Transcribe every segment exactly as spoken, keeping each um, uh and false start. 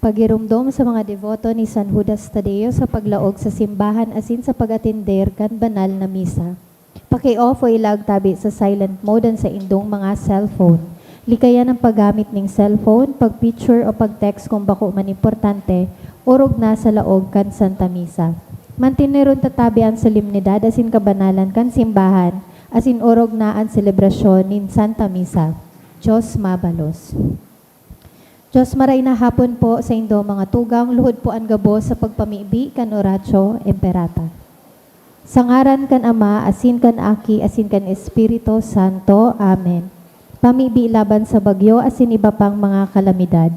Pagiromdom sa mga deboto ni San Judas Tadeo sa paglaog sa simbahan asin sa pag-atender kan banal na misa. Paki-off o ilaag tabi sa silent mode an saindong mga cellphone. Likayan an paggamit nin cellphone, pag-picture o pag-text kun bako man importante, orog na sa laog kan Santa Misa. Manteneron ta tabi an solemnidad asin kabanalan kan simbahan, asin orog na an selebrasyon nin Santa Misa. Diyos mabalos. Diyos, maray na hapon po saindo mga tugang, lugod po an gabos sa pagpamibi kan Oratio Imperata. Sa ngaran kan Ama, asin kan Aki, asin kan Espiritu Santo. Amen. Pamibi laban sa bagyo asin iba pang mga kalamidad.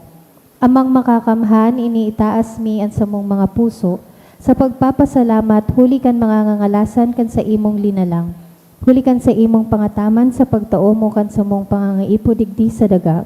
Amang Makakamhan, iniitaas mi an samong mga puso sa pagpapasalamat huli kan mga ngangalasan kan saimong linalang, huli kan saimong pangataman sa pagtao mo kan samong pangangaipo digdi sa daga,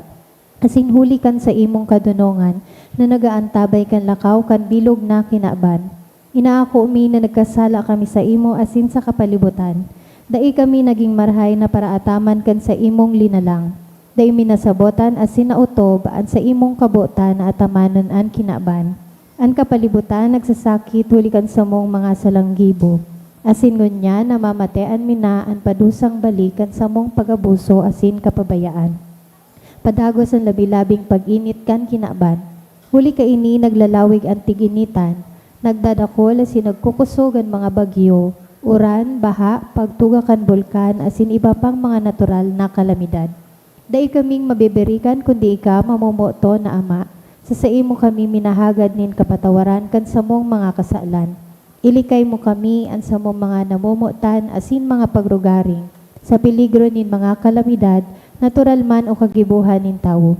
asin huli kan saimong kadonongan na nag-aantabay kan lakaw kan bilog na kinaban. Inaako mi na nagkasala kami saimo asin sa kapalibutan. Dai kami nagin marahay na paraataman kan saimong linalang. Dai mi nasabotan asin naotob an saimong kabotan na atamanon an kinaban. An kapalibutan nagsasakit huli kan samong mga salanggibo, asin ngunyan namamatean mi na an padusang balik kan samong pag-abuso asin kapabayaan. Padagos an labi-labing pag-init kan kinaban. Huli kaini, naglalawig an tig-initan, nagdadakol asin nagkukusog an mga bagyo, uran, baha, pagtuga kan bulkan, asin iba pang mga natural na kalamidad. Dai kaming mabibirikan kundi ika, mamomoton na Ama. Sa saimo kami minahagad nin kapatawaran kan samong mga kasalan. Ilikay mo kami, an samong mga namomotan asin mga pagrugaring, sa peligro nin mga kalamidad, natural man o kagibohan nin tawo.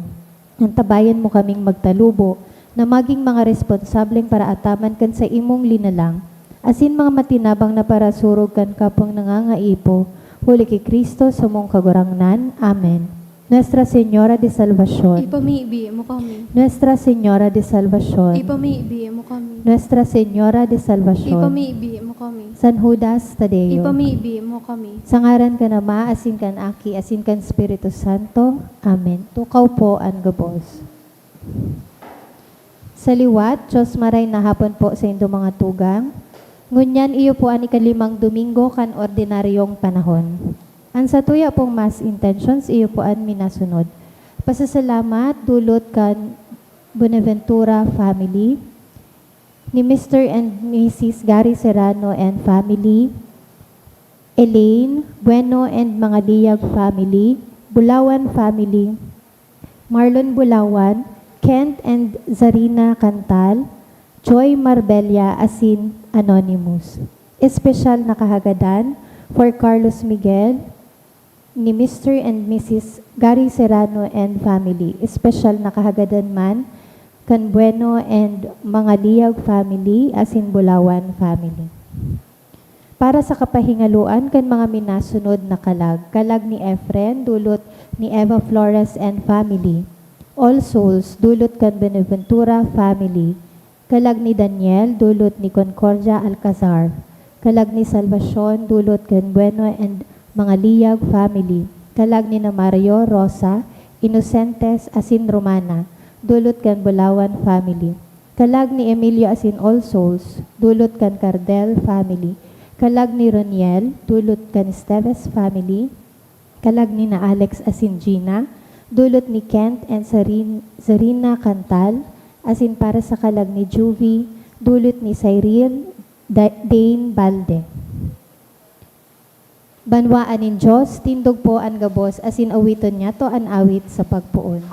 Antabayan mo kaming magtalubo na magin mga responsableng paraataman kan saimong linalang, asin mga matinabang na parasurog kan kapwang nangangaipo, huli ki Cristo, samong Kagurangnan. Amen. Nuestra Señora de Salvacion. Ipamibi mo kami. Nuestra Señora de Salvacion. Ipamibi mo kami. Nuestra Señora de Salvacion. Ipamibi mo kami. San Judas Tadeo. Ipamibi mo kami. Sa ngaran kan Ama, asin kan Aki, asin kan Espiritu Santo. Amen. Tukaw po an gabos. Sa liwat, Diyos maray na hapon po saindo mga tugang. Ngunyan iyo po an ikalimang Domingo kan ordinaryong panahon. An satuya pong Mass intentions iyo po an minasunod. Pasasalamat dulot kan Buenaventura family, ni Mister and Missus Gary Serrano and family, Elaine Bueno and Mangaliyag family, Bulawan family, Marlon Bulawan, Kent and Zarina Cantal, Joy Marbella asin Anonymous. Espesyal na kahagadan for Carlos Miguel, ni Mister and Missus Gary Serrano and family. Espesyal na kahagadan man kan Bueno and Mangaliyag family asin Bulawan family. Para sa kapahingaloan kan mga minasunod na kalag, kalag ni Efren, dulot ni Eva Flores and family. All Souls, dulot kan Buenaventura family. Kalag ni Daniel, dulot ni Concordia Alcazar. Kalag ni Salvacion, dulot kan Bueno and Mangaliyag family. Kalag ni na Mario, Rosa, Inocentes asin Romana, dulot kan Bulawan family. Kalag ni Emilio asin All Souls, dulot kan Cardel family. Kalag ni Roniel, dulot kan Esteves family. Kalag ni na Alex asin Gina, dulot ni Kent and Sarin-, Zarina Cantal, asin para sa kalag ni Juvie, dulot ni Cyril Da-, Dane Balde. Banwaan nin Dios, tindog po an gabos asin awiton niyato an awit sa pagpoon.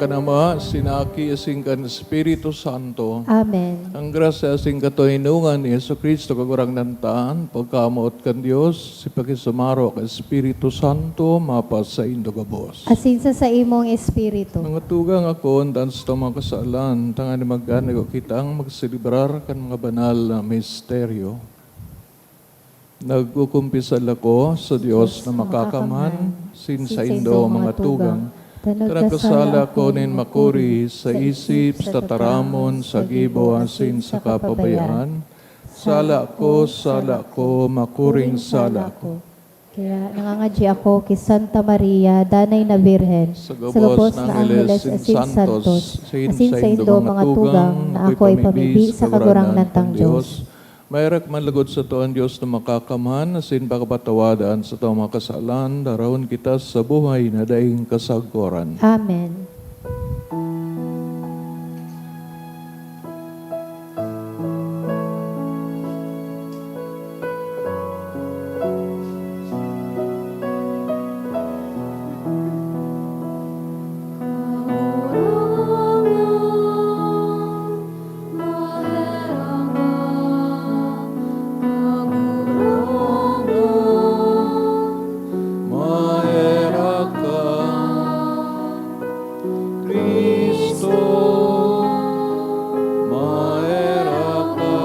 Kan Ama, sin Aki, asin kan Espiritu Santo. Amen. Ang grasya asin katoninongan ni Jesu-Cristo, Kagurangnan ta, an pagkamoot kan Dios, si pakisumaro kan Espiritu Santo, mapasaindo gabos. Asin sa saimong espiritu. Mga tugang, ako, andan sa mga kasalan, tanganing magdanago kitang magselebrar kan mga banal na misteryo. Nagkukumpisal ako sa Dios na makakamhan, sin saindo mga tugang, ta nagkasala ako nin makuri sa isip, sa tataramon, sa gibo, asin sa kapabayaan. Sala ko, sala ko, makuring sala ko. Kaya nangangadyi ako ki Santa Maria, Danay na Birhen, sa gabos na angheles asin santos, asin saindo mga tugang, na ako ipamibi sa Kagurangnan tang Dios. Maherak man logod sato an Dios na makakamhan, asin pakapatawadan sato mga kasalan, daraon kita sa buhay na daing kasagkoran. Amen. Cristo, maherak ka.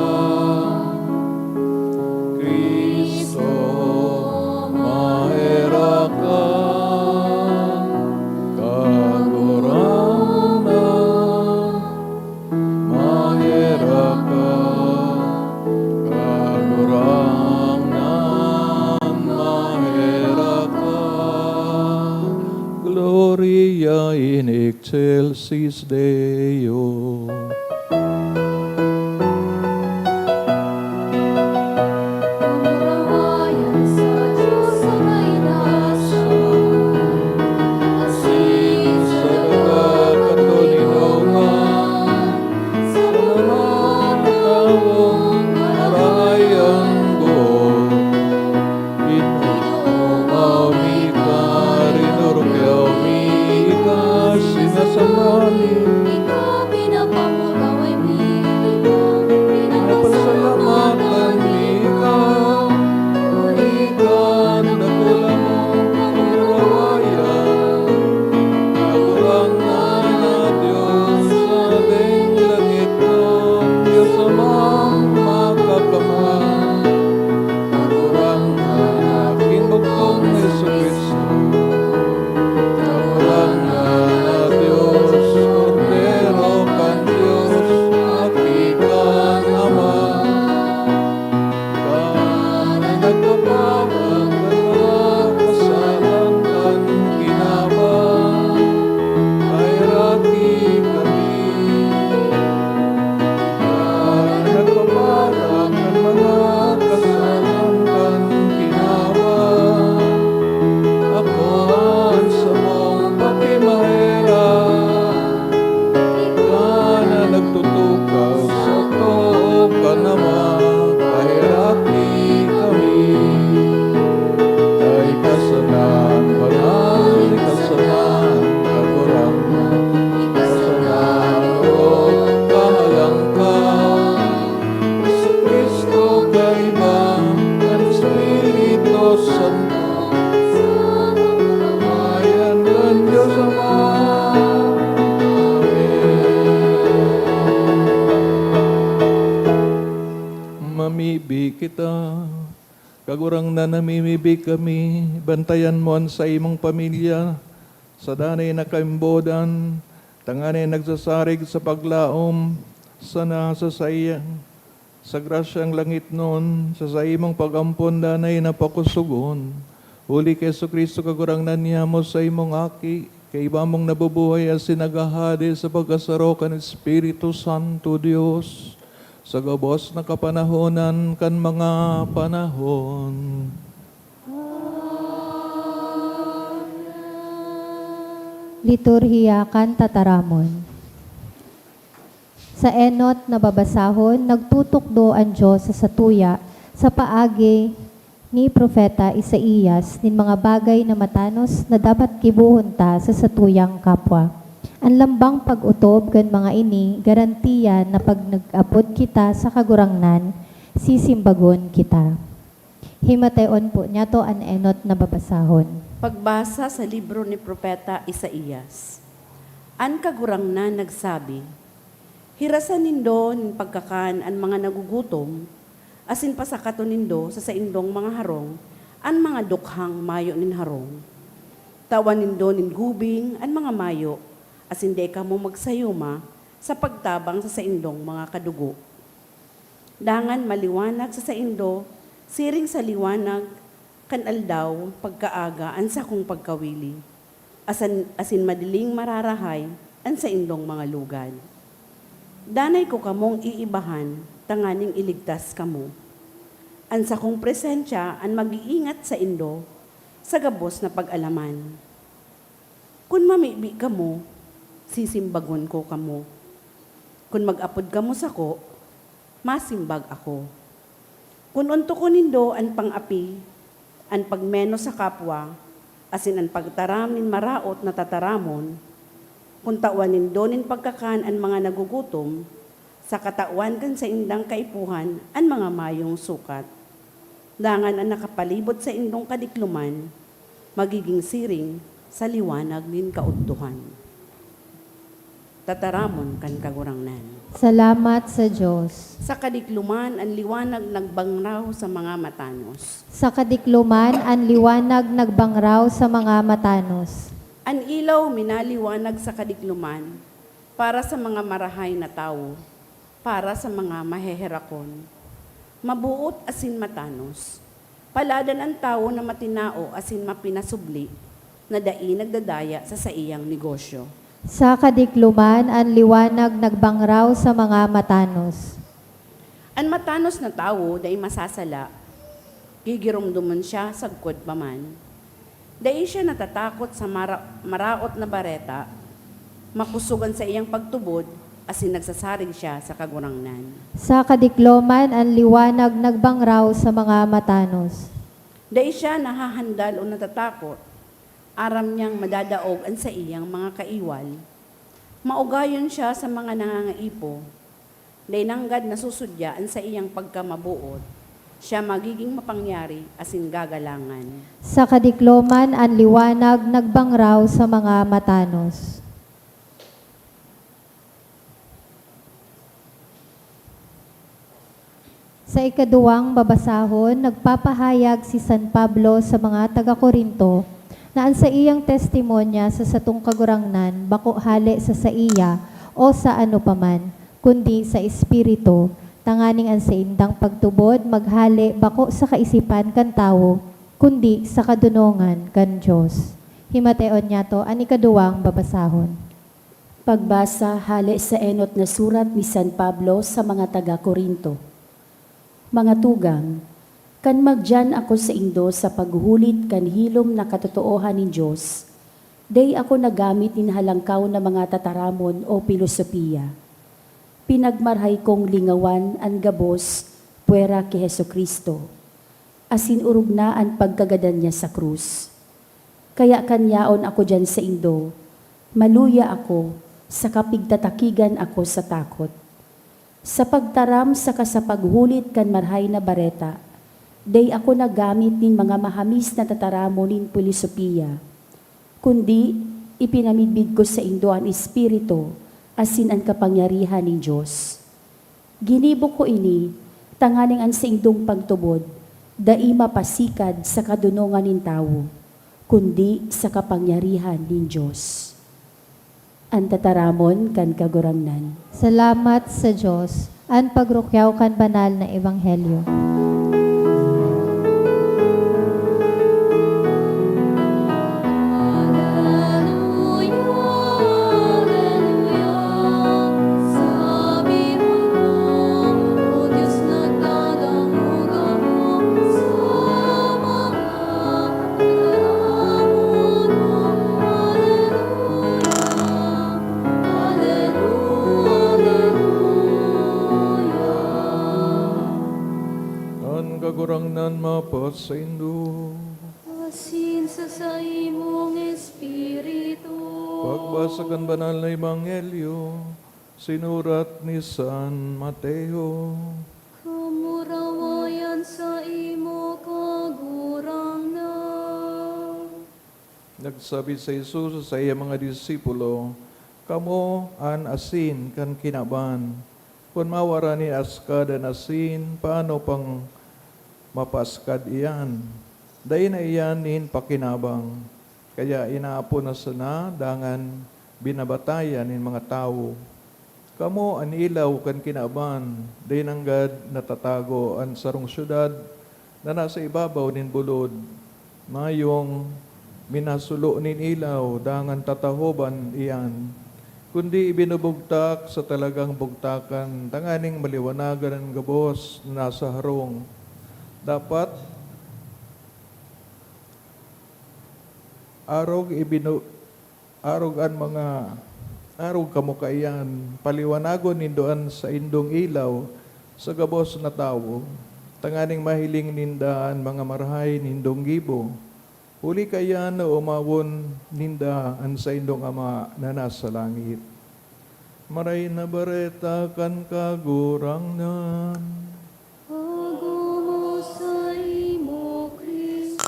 Cristo, maherak ka. Kagurangnan, maherak ka. Kagurangnan, maherak ka. Gloria in excelsis Deo. Kamurawayan sa Dios sa kaitaasan, asin sa daga katoninongan, sa mga tawong aray an buot. Ginoo, maumi ka, Redentor, maumi ka, sinasamba mi. Ikaw pinapamuraway mi, pinapasalamatan mi ka. Huli kan dakula mong kamurawayan, Kagurangnan na Dios, sabing langit na Dios Amang makakamhan. Kagurangnan na Aking bugtong na Jesu-Cristo. Kagurangnan na Dios, Kordero kan Dios, Aki kan Ama. Ka na nagpaparan kan mga kasalan kan kinaban, paheraki kami. Ka na nagpaparan kan mga kasalan kan kinaban, akoa an samong pakimaherak. Ika na nagtutukaw sa too kan Ama, paheraki kami. Ika sana an banal, ika sana an kagurangnan, ika sana an orog, kahalang ka. Jesu-Cristo, kaiba kan Espiritu Santo, sa kamurawayan kan Dios Ama. Amen. Mamibi kita. Kagurangnan, namimibi kami, bantayan mo an saimong pamilya sa danay na kaimbodan, tanganing nagsasarig sa paglaom sana sa saiya, sa grasyang langitnon, sa saimong pag-ampon danay na pakosogon. Huli ki Jesu-Cristo, Kagurangnan, niamo saimong Aki, kaiba mong nabubuhay asin naghahade sa pagkasaro kan Espiritu Santo, Dios, sa gabos na kapanahonan kan mga panahon. Liturhiya kan Tataramon. Sa enot na babasahon, nagtutukdo an Dios sa satuya sa paagi ni Propeta Isaias nin mga bagay na matanos na dapat gibohon ta sa satuyang kapwa. An lambang pag-otob kan mga ini garantiya na pag nag-apod kita sa Kagurangnan, sisimbagon kita. Himateon po niyato an enot na babasahon. Pagbasa sa libro ni Propeta Isaias. An Kagurangnan nagsabi, "Hirasan nindo nin pagkakan an mga nagugutom, asin pasakaton nindo sa saindong mga harong an mga dukhang mayo nin harong. Tawan nindo nin gubing an mga mayo, asin dai kamo magsayuma sa pagtabang sa saindong mga kadugo. Dangan maliwanag sa saindo, siring sa liwanag kan aldaw pagkaaga an sakong pagkawili, asan, asin madiling mararahay an saindong mga lugad. Danay ko kamong iibahan tanganing iligtas kamo. An sakong presensya an mag-iingat saindo sa gabos na pag-alaman. Kun mamibi kamo, sisimbagon ko kamo. Kun mag-apod kamo sako, masimbag ako. Kun ontokon nindo an pang-api, an pagmenos sa kapwa, asin an pagtaram nin maraot na tataramon, kun tawan nindo nin pagkakan an mga nagugutom, sa katawan kan saindang kaipuhan an mga mayong sukat. Dangan an nakapalibot saindong kadikloman magigin siring sa liwanag nin kaudtohan." Tataramon kan Kagurangnan. Salamat sa Dios. Sa kadikloman, an liwanag nagbangraw sa mga matanos. Sa kadikloman, an liwanag nagbangraw sa mga matanos. An ilaw minaliwanag sa kadikloman para sa mga marahay na tawo, para sa mga maheherakon, maboot asin matanos. Paladan an tawo na matinao asin mapinasubli, na dai nagdadaya sa saiyang negosyo. Sa kadikloman, an liwanag nagbangraw sa mga matanos. An matanos na tawo dai masasala, gigiromdomon siya sagkod pa man. Dai siya natatakot sa mara-, maraot na bareta, makosog an saiyang pagtubod, asin nagsasarig siya sa Kagurangnan. Sa kadikloman, an liwanag nagbangraw sa mga matanos. Dai siya nahahandal o natatakot, aram niyang madadaog an saiyang mga kaiwal. Maugayon siya sa mga nangangaipo, dai nanggad nasusudya an saiyang pagkamaboot. Siya magiging mapangyari asin gagalangan. Sa kadikloman, an liwanag nagbangraw sa mga matanos. Sa ikaduwang babasahon, nagpapahayag si San Pablo sa mga taga-Corinto na an saiyang testimonya sa satong Kagurangnan bako hale sa saiya o sa ano pa man, kundi sa Espiritu, tanganing an saindang pagtubod maghale bako sa kaisipan kan tawo, kundi sa kadonongan kan Dios. Himateon niyato an ikaduwang babasahon. Pagbasa hale sa enot na surat ni San Pablo sa mga taga-Corinto. Mga tugang, kan magdiyan ako saindo sa paghuhulit kan hilom na katotoohan nin Dios, dai ako naggamit nin halangkaw na mga tataramon o pilosopiya. Pinagmarhay kong lingawan an gabos pwera ki Jesu-Cristo, asin orog na an pagkagadan niya sa krus. Kaya kan yaon ako diyan saindo, maluya ako, saka pigtatakigan ako sa takot. Sa pagtaram saka sa paghulit kan Marahay na Bareta, dai ako naggamit nin mga mahamis na tataramon nin pilosopiya, kundi ipinamidbid ko saindo an Espiritu asin an kapangyarihan nin Dios. Ginibo ko ini tanganing an saindong pagtubod dai mapasikad sa kadonongan nin tawo, kundi sa kapangyarihan nin Dios. An tataramon kan Kagurangnan. Salamat sa Dios. An pagrukyaw kan banal na ebanghelyo. An Kagurangnan mapasaindo. Asin sa saimong espiritu. Pagbasa kan Banal na Ebanghelyo, sinurat ni San Mateo. Kamurawayan saimo, Kagurangnan. Nagsabi si Jesus sa saiyang mga disipulo, "Kamo an asin kan kinaban. Kun mawara nin askad an asin, paano pang mapaaskad iyan? Dai na iyan nin pakinabang." Kaya inaapon na sana, dangan binabatayan nin mga tawo. Kamo an ilaw kan kinaban. Dai nanggad natatago an sarong syudad na nasa ibabaw nin bulod. Mayong minasulo nin ilaw, dangan tatahoban iyan, kundi ibinubugtak sa talagang bugtakan, tanganing maliwanagan an gabos na nasa harong. Dapat arog ibinu-, arog an mga, arog kamo kaiyan, paliwanagon nindo an saindong ilaw sa gabos na tawo, tanganing mahiling ninda an mga marahay nindong gibo. Huli kaiyan na omawon ninda an saindong Ama na nasa langit. Maray na Bareta kan Kagurangnan. Pagomos saimo, Cristo.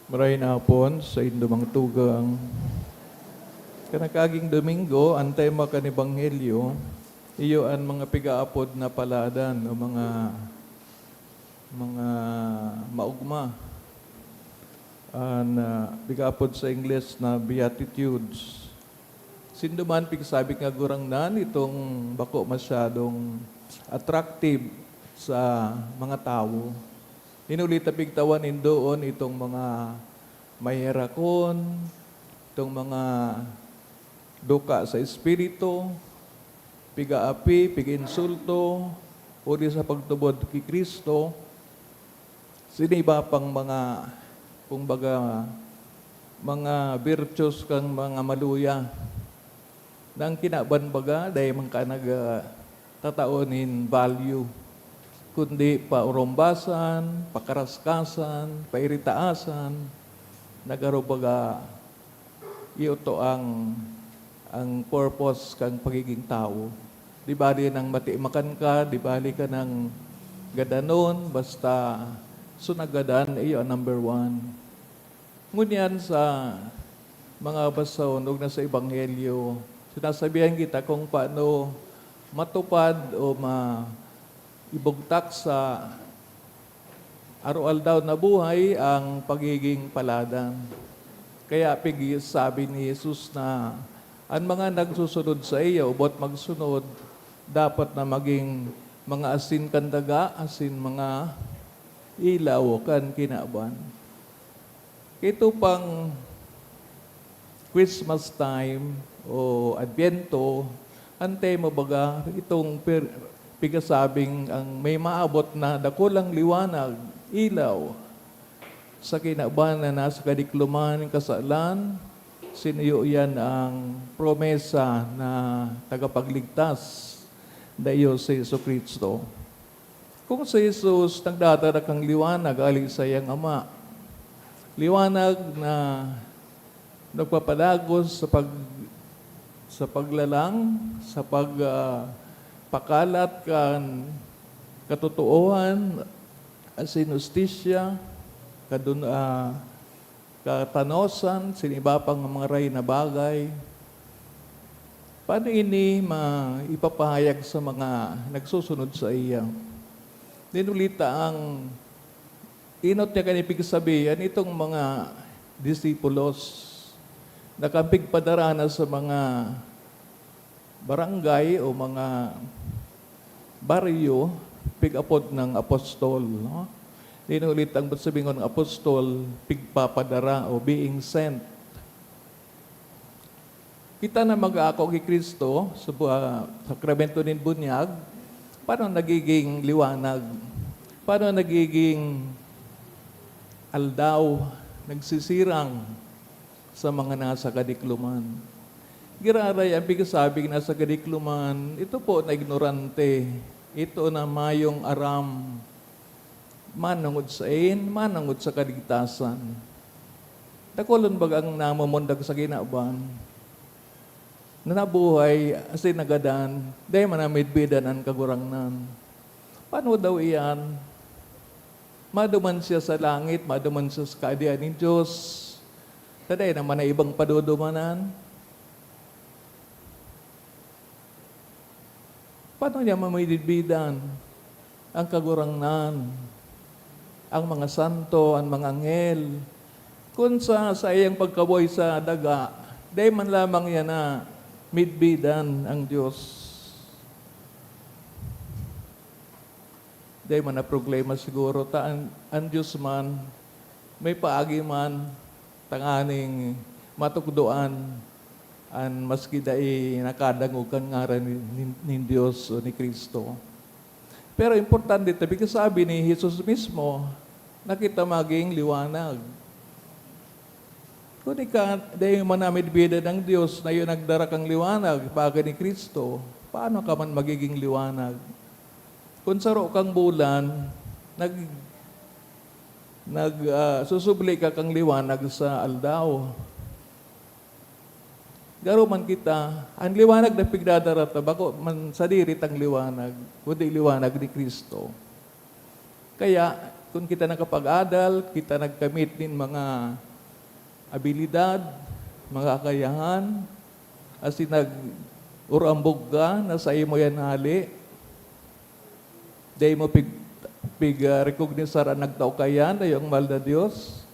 Maray na hapon saindo mga tugang. Kan nakaaging Domingo, an tema kan Ebanghelyo, iyo an mga pigaapod na paladan o mga, mga maogma. An, ah, pigaapod sa Ingles na Beatitudes. Sindo man pigsabi nga, Gurangnan, itong bako masyadong attractive sa mga tawo. Huli ta pigtawan nindoon itong mga maherakon, itong mga duka sa espiritu, pigaapi, pig-insulto, huli sa pagtubod ki Cristo. Siniba pang mga, kumbaga, mga virtues kan mga maluya. Nang kinaban baga, dai man ka nag, ah, tatao nin value, kundi paurumbasan, pakaraskasan, pairitaasan, nagaro baga iyo to ang, ang purpose kan pagiging tawo. Di bali nang matimakan ka, di bali ka nang gadanon, basta sunagadan, iyo ang number one. Ngunyan sa mga basahon, og na sa Ebanghelyo, sinasabihan kita kung paano matupad o ma-, ibugtak sa aroaldaw na buhay ang pagiging paladan. Kaya pigi-, sabi ni Jesus na an mga nagsusunod saiya, ubot magsunod, dapat na maging mga asin kan daga, asin mga ilaw kan kinaban. Ito pang Christmas time o Adbyento, ang tema baga itong per-, pigasabing ang may maabot na dakulang liwanag, ilaw, sa kinaban na nasa kadikloman nin kasalan, sinuyo iyan ang promesa na tagapagligtas na iyo si Jesu-Cristo. Kung si Jesus nagdadara kan liwanag hali saiyang Ama, liwanag na nagpapadagos sa pag-, sa paglalang, sa pag, ah, pakalat kan katotoohan, asin hustisya, kadun-, ah, katanosan, sin iba pang mga maray na bagay. Paano ini maipapahayag sa mga nagsusunod saiya? Nin huli ta ang enot niya kan ipigsabi, an itong mga disipulos na kan pigpadara na sa mga barangay o mga baryo, pig-apod na apostol, no? Nin huli ta ang sabihon na apostol, pigpapadara o being sent. Kita na mag-aako ki Cristo sa bu-, ah, sakramento nin bunyag, paano nagiging liwanag? Paano nagiging aldaw, nagsisirang sa mga nasa kadikloman? Giraray an pigsabing nasa kadikloman, ito po na ignorante, ito na mayong aram, manongod sain, manongod sa kaligtasan. Dakulon baga ang namamundag sa kinaban, na nabuhay asin nagadan, dai man namidbidan an Kagurangnan. Paano daw iyan? Maduman siya sa langit, maduman siya sa kaadian nin Dios. Ta dai naman na ibang padudumanan. Paano niya mamidbidan ang Kagurangnan, ang mga santo, ang mga anghel? Kun sa saiyang pagkabuhay sa daga, dai man lamang niya namidbidan ang Dios. Dai man na problema siguro ta an, an Dios man, may paagi man tanganing matukdoan an maski dai nakadangog kan ngaran nin, nin, nin Dios o ni Cristo. Pero importante ta, because sabi ni Jesus mismo, na kita maging liwanag. Kun ika, dai man namidbidan ang Dios na iyo nagdara kang liwanag, paagi ni Cristo, paano ka man magiging liwanag? Kun saro kang bulan, nag-, nag-, ah, susubli ka kang liwanag sa aldaw. Garo man kita, an liwanag na pigdadara ta, bako man sadiri tang liwanag, kundi liwanag ni Cristo. Kaya, kun kita nakapag-adal, kita nagkamit nin mga abilidad, mga kakayahan, asin nag-urambog ka na saimo yan hali, dai mo pig-, pig-, ah, recognize an nagtao kaiyan, na iyo ang mahal na Dios.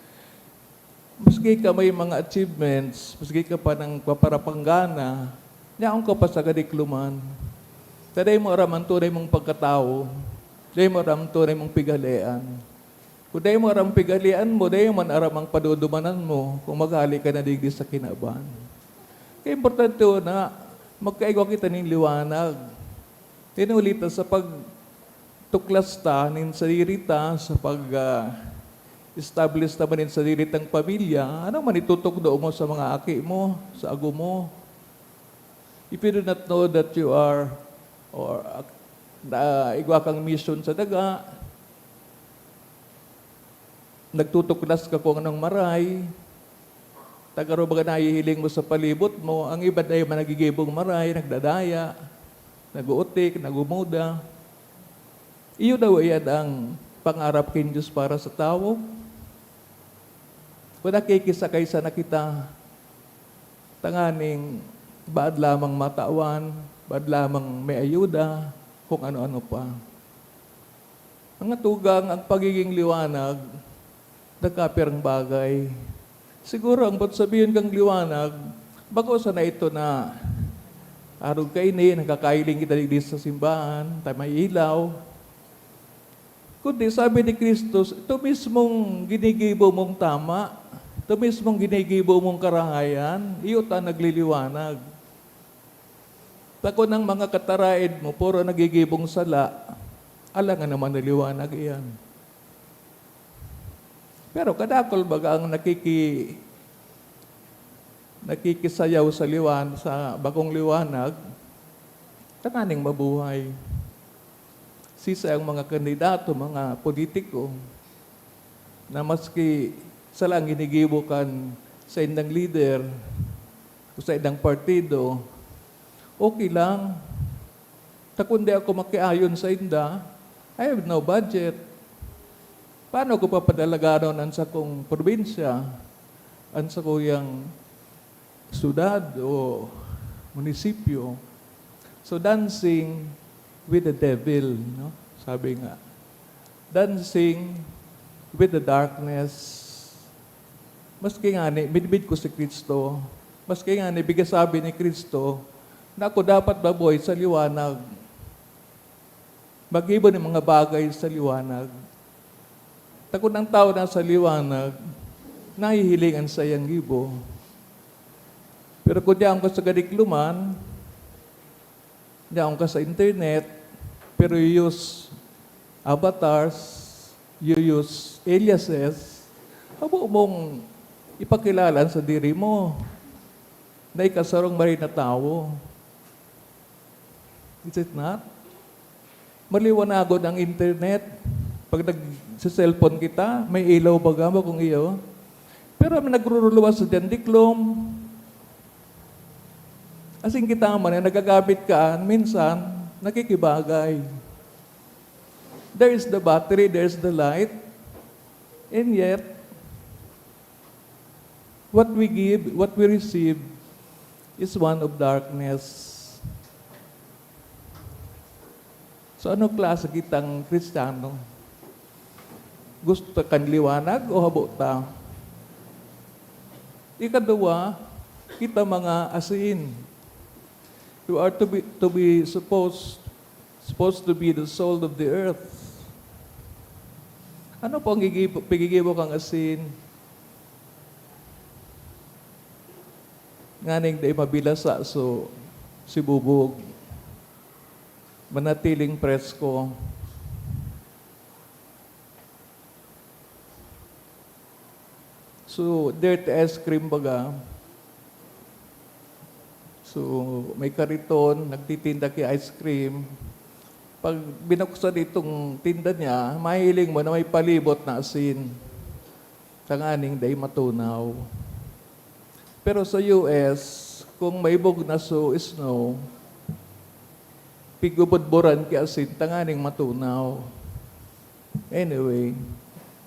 Maski ka may mga achievements, maski ka pa nagpaparapanggana, yaon ka pa sa kadikloman. Ta dai mo aram an tunay mong pagkatawo, dai mo aram an tunay mong pighalean. Kun dai mo aram pighalean mo, dai mo man aram ang padudumanan mo kung maghale ka na digdi sa kinaban. Kaya importante na magkaigwa kita nin liwanag. Tinuli ta sa pagtuklas ta nin sadiri ta, sa pag, ah, establish ta man nin sadiri tang pamilya, ano man itutukdo mo sa mga aki mo, sa ago mo? If you do not know that you are, or, ah, na igwa kang mission sa daga, nagtutuklas ka kung anong maray, ta garo baga nahihiling mo sa palibot mo, ang iba dai man nagigibong maray, nagdadaya, nag-uutik, nagumuda. Iyo daw iyan ang pangarap kin Dios para sa tawo? Kun nakikisakay sana kita tanganing baad lamang matawan, baad lamang may ayuda, kung ano-ano pa. Mga tugang, ang pagiging liwanag, nagkapirang bagay. Siguro, ang ba't sabihon kang liwanag, bako sana ito na arog kaini, nakakahiling kita digdi sa simbahan, ta may ilaw. Kundi sabi ni Cristo, "Ito mismong ginigibo mong tama, ito mismong ginigibo mong karahayan, iyo ta nagliliwanag." Ta kun ang mga kataraed mo puro nagigibong sala, alangan naman na liwanag iyan. Pero kadakul baga ang nakiki-, nakikisayaw sa liwan-, sa bakong liwanag, tanganing mabuhay. Sisay ang mga kandidato, mga politiko, na maski sala ang ginigibo kan saindang lider o saindang partido, okay lang. Ta kun di ako makiayon sainda, I have no budget. Paano ko papadalaganon an sakong probinsya, an sakuyang syudad o munisipyo? So, dancing with the devil, no? Sabi nga, "Dancing with the darkness." Maski ngani, midbid ko si Cristo, maski ngani, bigasabi ni Cristo na ako dapat mabuhay sa liwanag. Maggibo nin mga bagay sa liwanag. Ta kun ang tawo nasa liwanag, nahihiling an saiyang gibo. Pero kun yaon ka sa kadikloman, yaon ka sa internet, pero you use avatars, you use aliases, habo mong ipakilala an sadiri mo na ika sarong maray na tawo. Is it not? Maliwanagon ang internet. Pag nagse-cellphone kita, may ilaw baga, bakong iyo? Pero may nagruruluwas sa diyan, diklom. Asin kita man na nagagabit ka, minsan, nakikibagay. There is the battery, there is the light. And yet, what we give, what we receive, is one of darkness. So, ano klase kitang Kristiyano? Gusto ta kan liwanag o habo ta? Ikaduwa, kita mga asin. You are to be, to be supposed, supposed to be the salt of the earth. Ano po ang gigi-, pigigibo kang asin? Nganing dai mabilasa, so, sibubog. Manatiling presko. So, dirty ice cream baga. So, may kariton, nagtitinda ki ice cream. Pag binuksan itong tinda niya, mahiling mo na may palibot na asin. Tanganing dai matunaw. Pero sa U S, kung may bugnas o snow, pigubudburan ki asin tanganing matunaw. Anyway,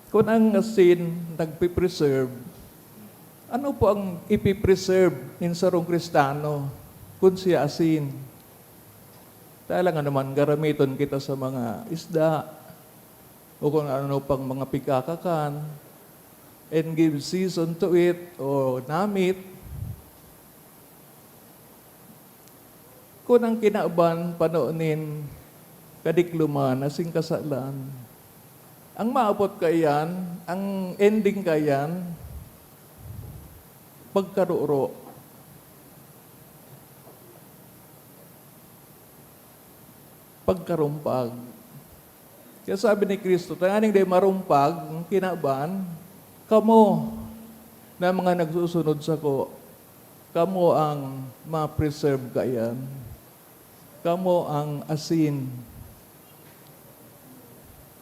kun ang asin nagpipreserve, ano po ang ipipreserve nin sarong Kristiyano kun siya asin? Talangan naman, garamiton kita sa mga isda o kung ano pang mga pigkakakan, and give season to it o namit. Kun ang kinaban pano nin kadikloman asin kasalan, ang maapot kaiyan, ang ending kaiyan, pagkaroro, pagkarumpag. Kaya sabi ni Cristo, "Tanganing dai marumpag ang kinaban, kamo na mga nagsusunod sako, kamo ang ma-preserve kaiyan. Kamo ang asin."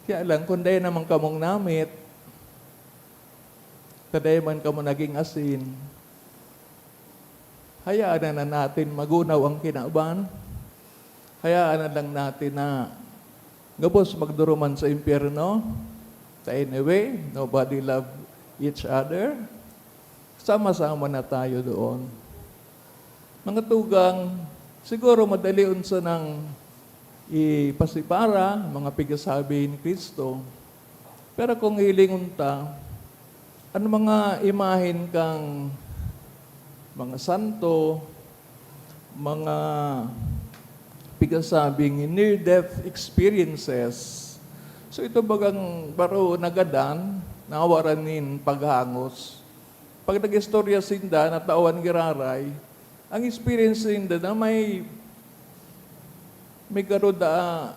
Kaya lang, kung dai naman kamong namit, ta dai man kamo naging asin, hayaan na, na natin magunaw ang kinaban. Hayaan na lang natin na gabos magduruman sa impyerno. Ta anyway, nobody love each other. Sama-sama na tayo doon. Mga tugang, siguro madali unsa nang ipasipara, mga pigasabi ni Cristo. Pero kung hilingon ta, an mga imahen kan mga santo, mga pigasabing near-death experiences, so ito bagang baro nagadan, nawaran nin paghangos. Pag nag-istorya sinda, natawan giraray, ang experience ninda na may, may garo da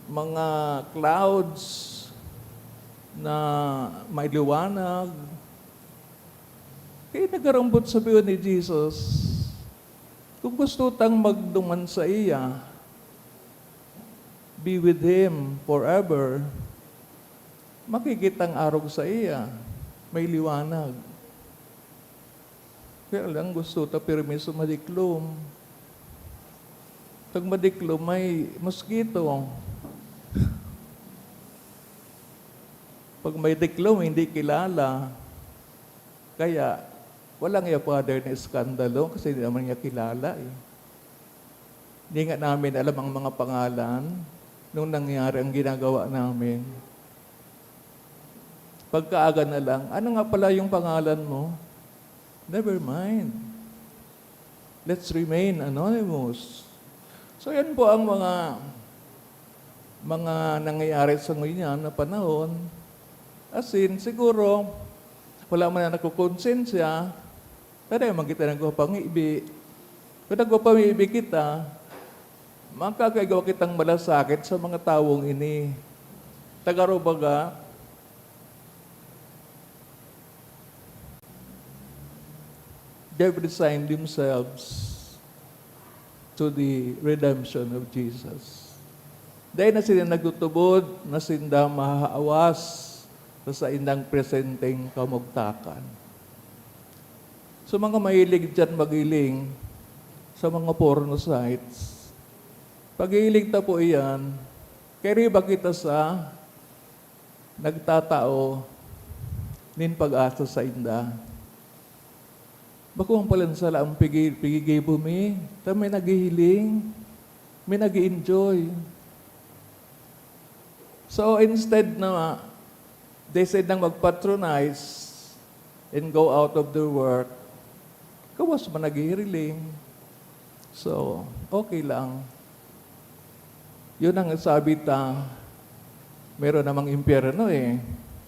mga clouds na may liwanag. Kaya nagarambot sabi ni Jesus, "Kung gusto tang magduman saiya, be with him forever." Makikitang arog saiya, may liwanag. Kaya lang gusto ta permiso madiklom. Pag madiklom, may mosquito. Pag may diklom, hindi kilala. Kaya, walang iya father na iskandalo kasi hindi naman niya kilala eh. Hindi nga namin alam ang mga pangalan nung nangyari ang ginagawa namin. Pagkaaga na lang, "Ano nga pala yung pangalan mo?" Never mind. Let's remain anonymous. So, yan po ang mga, mga nangyayari sa ngunyan na panahon. As in, siguro, wala man na nakukonsensya, pero man kita nagpapangibi. Kung nagpapangibi kita, makakaigwa kitang malasakit sa mga tawong ini. Tagarobaga, they've resigned themselves to the redemption of Jesus. Dai na sila nagtutubod na sinda mahaawas sa saindang presenteng kamugtakan. Sa mga mahilig diyan maghiling sa mga porno sites, paghiling ta po iyan, kaya ba kita sa nagtatao nin pag-asa sainda? Bakong palan sala ang pigi-, pigigibo mi, ta may naghihiling, may nag-i-enjoy. So, instead na they said nang mag-patronize and go out of their work, kawas man naghihiriling. So, okay lang. Yun ang sabi ta, meron namang impyerno eh.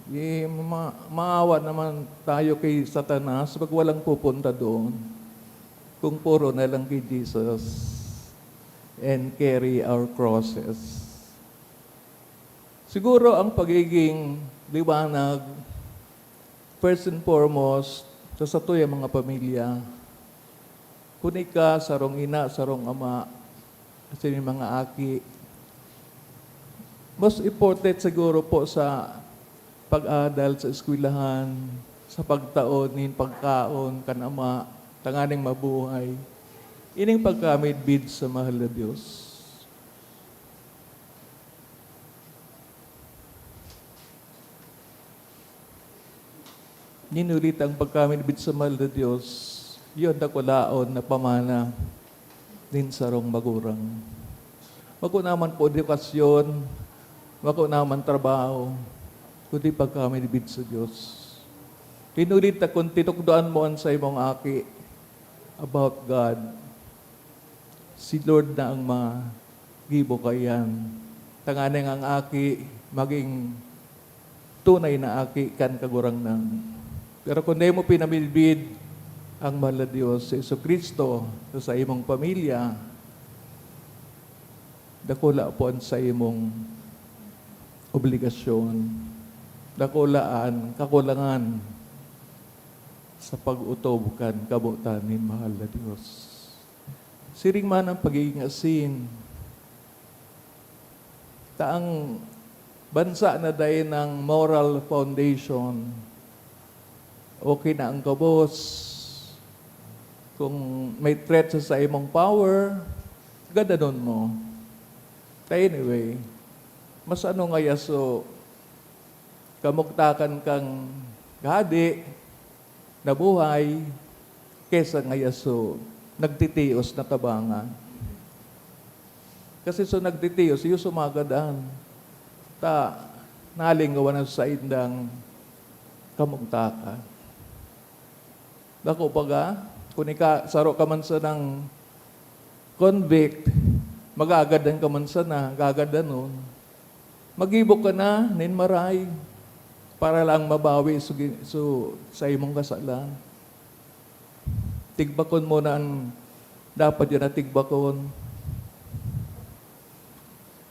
Di ma-, maawa naman tayo kay Satanas pag walang pupunta doon. Kung puro na lang kay Jesus and carry our crosses. Siguro ang pagiging liwanag, first and foremost, sa satuyang mga pamilya. Kun ika, sarong ina, sarong ama, asin yung mga aki, most important siguro po sa pag-adal sa eskwelahan, sa pagtao nin pagkaon kan ama, tanganing mabuhay. Ining pagkamidbid sa mahal na Dios. Nin huli ta ang pagkamidbid sa mahal na Dios, iyo an dakulaon na pamana nin sarong magurang. Bako naman po edukasyon, bako naman trabaho, kundi pagkamidbid sa Dios. Nin huli ta kun titukdoan mo an saimong aki about God, si Lord na ang magibo kaiyan. Tanganing ang aki maging tunay na aki kan Kagurangnan. Pero kun dai mo pinamidbid ang mahal na Dios, si Jesu-Cristo, sa saimong pamilya, dakula po an saimong obligasyon. Dakula an kakulangan sa pag-otob kan kabotan nin mahal na Dios. Siring man ang pagiging asin. Ta ang bansa na dai nang moral foundation, okay na ang gabos. Kung may threat sa saimong power, gadanon mo. Ta anyway, mas ano ngaya so, kamugtakan kang hadi, nabuhay, kesa ngaya so nagtitios na tabangan. Kasi so nagtitios, iyo sumagadan. Ta, nalingawan na sa saindang kamugtakan. Bako pa ga, kun ika, saro ka man sanang convict, magagadan ka man sana, gagadanon. Magibo ka na nin maray para lang mabawi so gi-, so, sa imong kasalan. Tigbakon mo na an dapat yun na tigbakon.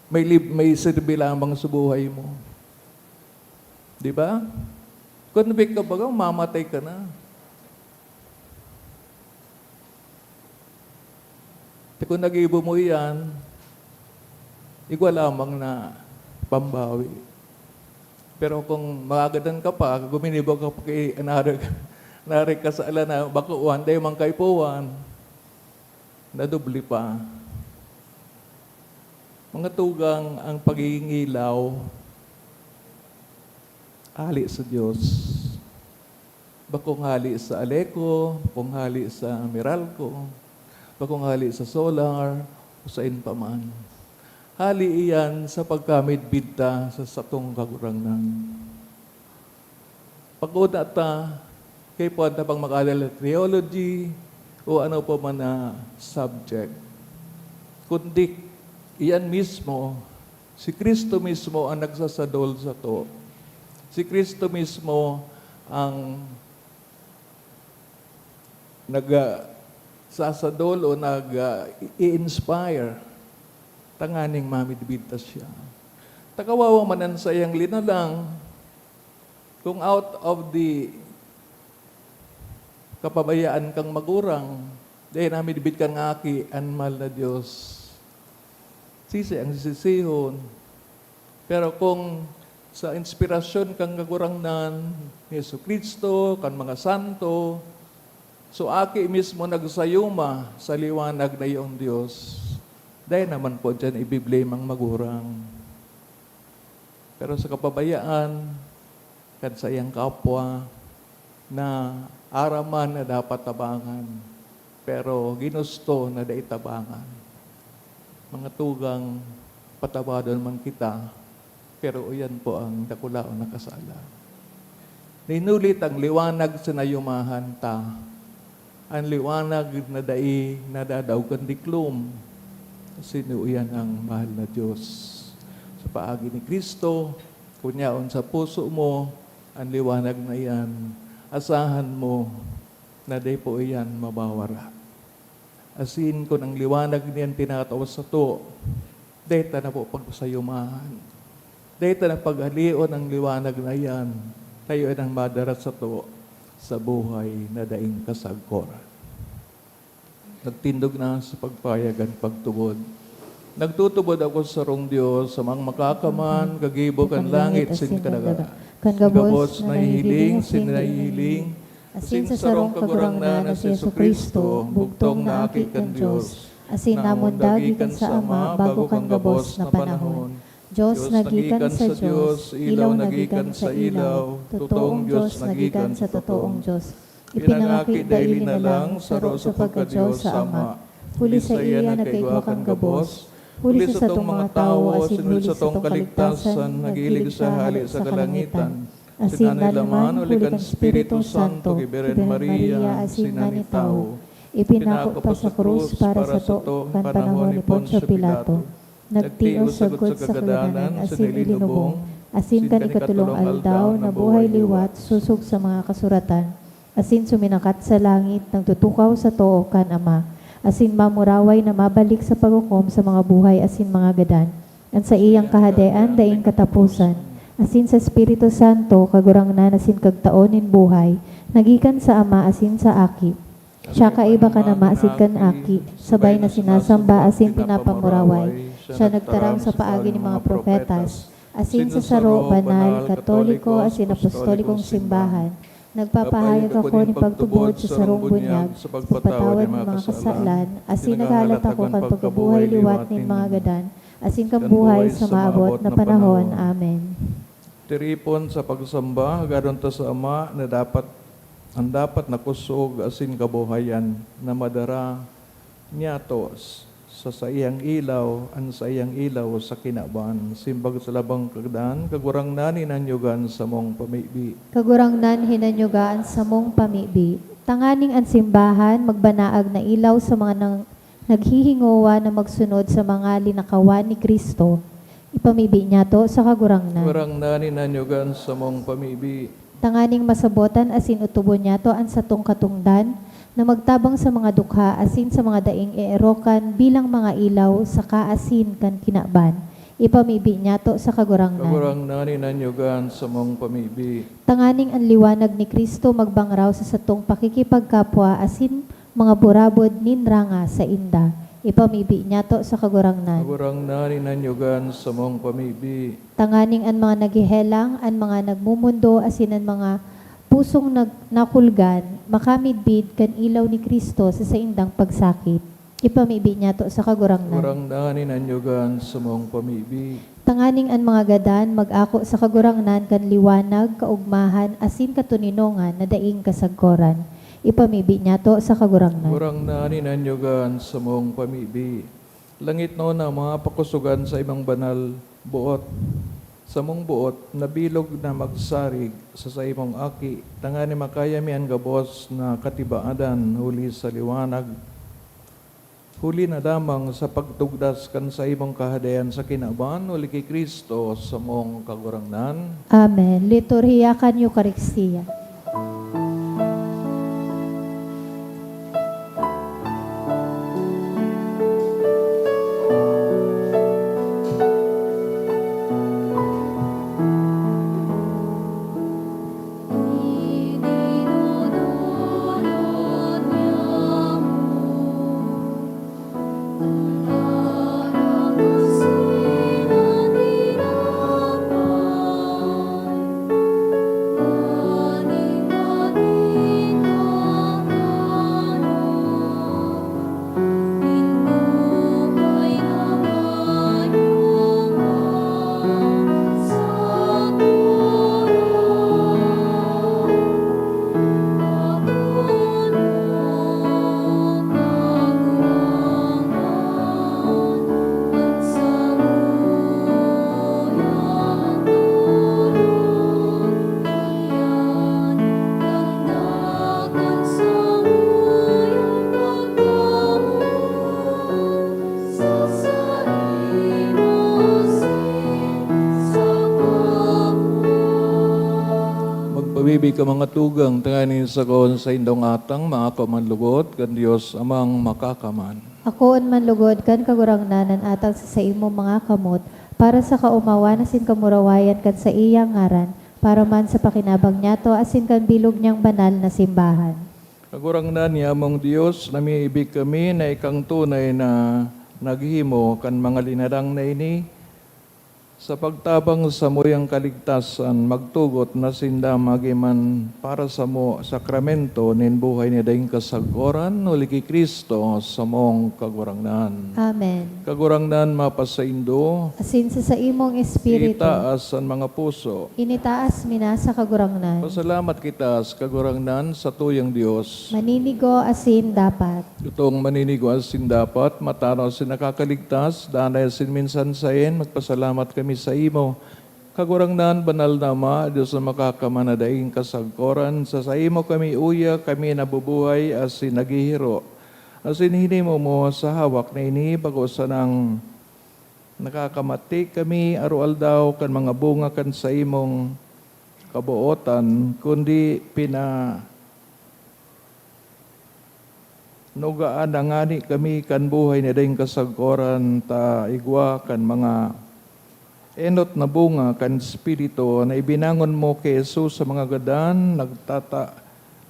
May lib-, may sirbi lamang sa buhay mo. Di ba? Convict ka baga, mamatay ka na. Ti kun nagibo mo iyan, igwa lamang na pambawi. Pero kung magagadan ka pa, guminibo ka pa kay another, another kasalan na bako, one day man kaipuhan, nadoble pa. Mga tugang, ang pagiging ilaw, hali sa Dios. Bakong hali sa Aleco, bakong hali sa Meralco, bakong hali sa Solar, o sain pa man. Hali iyan sa pagkamidbid ta sa satong Kagurangnan. Pag-una ta, kaipuhan ta pang mag-aral theology o ano pa man na subject. Kundi, iyan mismo, si Cristo mismo ang nagsasadol sato. Si Cristo mismo ang nag, ah, sasadol o nag, ah, i-inspire tanganing mamidbid ta siya. Ta kawawa man an saiyang linalang, kung out of the kapabayaan kang magurang, dai namidbid kan aki an mahal na Dios, sisi ang sisihon. Pero kung Sa inspirasyon kan Kagurangnan, ni Jesu-Cristo, kan mga santo, so Aki mismo nagsayuma sa liwanag na iyong Dios. Dai naman po diyan ibiblame ang magurang. Pero sa kapabayaan, kan saiyang kapwa, na aram man na dapat tabangan, pero ginusto na dai tabangan. Mga tugang, patabadon man kita, pero iyan po ang dakulaon na kasalan. Hinulit ang liwanag sa nayumahan ta, an liwanag na dai nadadaog kan diklom, asin iyan ang mahal na Dios. Sa paagi ni Cristo, kun yaon sa puso mo an liwanag na iyan, asahan mo na dai po iyan mawawara. Asin kun ang liwanag niyan tinatao sato, dai ta na po pagsayumahan. Dai ta na paghalion ang liwanag na iyan, ta iyo nang madara sato sa buhay na daing kasagkoran. Nagtindog na sa pagpayag an pagtubod. Nagtutubod ako sa sarong Dios, sa mga makakaman, kagibo kan langit asin kan daga, kan gabos na nahihiling asin naihiling, asin sa sarong Kagurangnan na si Jesu-Cristo, bugtong na Aki kan Dios, asin namundag gikan sa Ama bago kan gabos na panahon. Dios na gikan sa Dios, ilaw na gikan sa ilaw, totoong Dios na gikan sa totoong Dios. Ipinangaki daily na lang, saro sa pagka-Dios sa Ama. Huli saiya nagkaigwa kan gabos, huli sa satong mga tawo, asin huli sa satong kaligtasan, nagilig siya hale sa kalangitan. Asin naduman huli kan Espiritu Santo, ki Birhen Maria, asin nagin tawo. Ipinako pa sa krus para sato kan panahon ni Poncio Pilato. Nagtios sagkod sa kagadanan asin ilinubong, asin kan ikatolong aldaw nabuhay liwat sosog sa mga kasuratan, asin suminakat sa langit, nagtutukaw sa too kan Ama, asin mamuraway na mabalik sa paghukom sa mga buhay asin mga gadan, an saiyang kahadean daing kataposan, asin sa Espiritu Santo, Kagurangnan asin Kagtao nin buhay, na gikan sa Ama asin sa Aki. Siya kaiba kan Ama asin kan Aki, sabay na sinasamba asin pinapamuraway. Siya nagtaram sa paagi nin mga propetas, asin sa saro, banal, katoliko, asin apostolikong simbahan. Nagpapahayag ako nin pagtubod sa sarong bunyag, sa pagpatawad nin mga kasalan, asin naghahalat ako kan pagkabuhay liwat nin mga gadan, asin kan buhay sa maabot na panahon. Amen. Tiripon sa pagsamba, hagadon ta sa Ama na dapat, ang dapat na kusog asin kabuhayan na madara niyato s-, sa saiyang ilaw, an saiyang ilaw sa kinaban. Simbag sa labang kagdan, Kagurangnan, hinanyoga an samong pamibi. Kagurangnan, hinanyoga an samong pamibi. Tanganing an simbahan magbanaag na ilaw sa mga nang-, naghihingowa na magsunod sa mga linakawan ni Cristo. Ipamibi niyato sa Kagurangnan. Kagurangnan, hinanyoga an samong pamibi. Tanganing masabotan asin otobon niyato an satong katongdan na magtabang sa mga dukha asin sa mga daing eerokan bilang mga ilaw sa kaasin kan kinaban. Ipamibi niyato sa Kagurangnan. Kagurangnan, hinanyoga an samong pamibi. Tanganing an liwanag ni Cristo magbangraw sa satong pakikipagkapwa asin mga burabod nin ranga sainda. Ipamibi niyato sa Kagurangnan. Kagurangnan, hinanyoga an samong pamibi. Tanganing an mga naghehelang, an mga nagmumundo, asin an mga pusong nag-, nakulgan, makamidbid kan ilaw ni Cristo sa saindang pagsakit. Ipamibi niyato sa Kagurangnan. Kagurangnan, hinanyoga an samong pamibi. Tanganing an mga gadan mag-ako sa Kagurangnan kan liwanag, kaogmahan, asin katoninongan na daing kasagkoran. Ipamibi niyato sa Kagurangnan. Kagurangnan, hinanyoga an samong pamibi. Langitnon na mapakusogan sa imong banal, boot, samong boot na bilog na magsarig sa saimong Aki, tanganing makaya mi an gabos na katibaadan huli sa liwanag. Huli na lamang sa pagtugdas kan saimong Kahadean sa kinaban, huli ki Cristo, samong Kagurangnan. Amen. Liturhiya kan Eukaristia. Ika mga tugang, tanganing sa saindong atang, maako man lugod kan Dios Amang Makakaman. Akoon man lugod kan Kagurangnan an atang sa saimong mga kamot, para sa kaomawan asin kamurawayan kan saiyang ngaran, para man sa pakinabang niyato asin kan bilog niyang banal na simbahan. Kagurangnan, yamong Dios, namiibig kami na ikang tunay na naghimo kan mga linadang na ini, sa pagtabang sa samuyang kaligtasan, magtugot na sinda magiman para samo sakramento nin buhay na daing kasagkoran, huli ki Cristo, samong Kagurangnan. Amen. Kagurangnan, mapasaindo. Asin sa saimong espiritu. Itaas an mga puso. Initaas mi na sa Kagurangnan. Pasalamat kita sa Kagurangnan, satuyang Dios. Maninigo asin dapat. Totong maninigo asin dapat, matano asin nakakaligtas, danay asin minsan saen, magpasalamat kami saimo. Kagurangnan, banal na Ama, Dios na makakaman na daing kasagkoran, sa saimo kami uya, kami nabubuhay asin naghihiro. Asin hinimo mo sa hawak na ini, bako sanang nakakamati kami aroaldaw kan mga bunga kan saimong kabootan, kundi pina-, nugaan na ngani kami kan buhay na daing kasagkoran, ta igwa kan mga enot na bunga kan Espiritu na ibinangon mo ki Jesus sa mga gadan, nagtata-,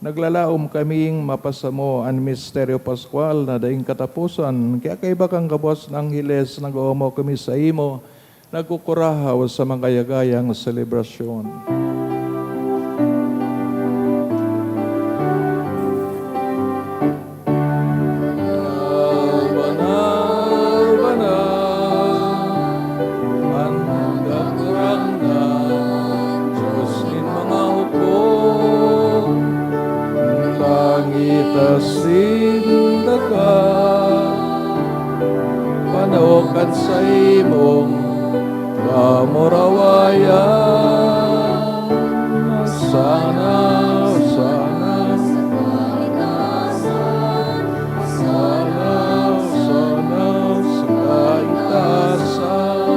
naglalaom kaming mapasamo an misteryo paskwal na daing kataposan. Kaya kaiba kan gabos na angheles, nag-oomaw kami saimo, nagkukurahaw sa magayagayang selebrasyon. Banal, banal, banal, an Kagurangnan, Dios nin mga hukbo. Langit asin daga, panaok kan saimong kamurawayan. Hosana, Hosana sa kaitaasan, Hosana, Hosana sa kaitaasan.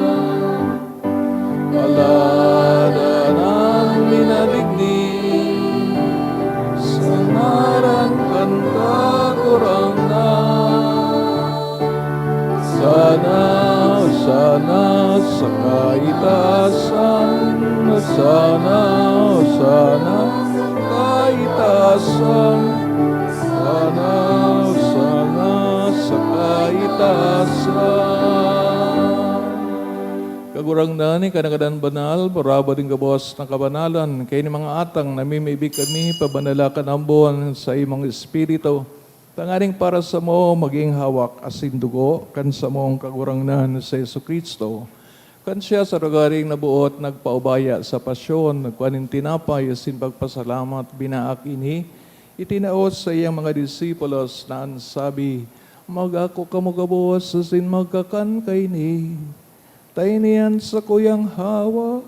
Paladan an minadigdi sa ngaran kan Kagurangnan. Hosana, Hosana sa kaitaasan, Hosana, Hosana sa kaitaasan, Hosana, Hosana sa kaitaasan. Kagurangnan, ika na gadan banal, barabad nin gabos na kabanalan, kaini mga atang namimibi kami, pabanala kan ambon sa imong Espiritu, tanganing para samo magin hawak asin dugo kan samong Kagurangnan, si Jesu-Cristo. Kan siya sa rogaring naboot nagpaubaya sa pasyon, nagkua nin tinapay asin pagpasalamat, binaak ini, itinao sa iyang mga disipulos na an sabi, "Mag-ako kamo gabos asin magkakan kaini. Ta ini an sakuyang hawak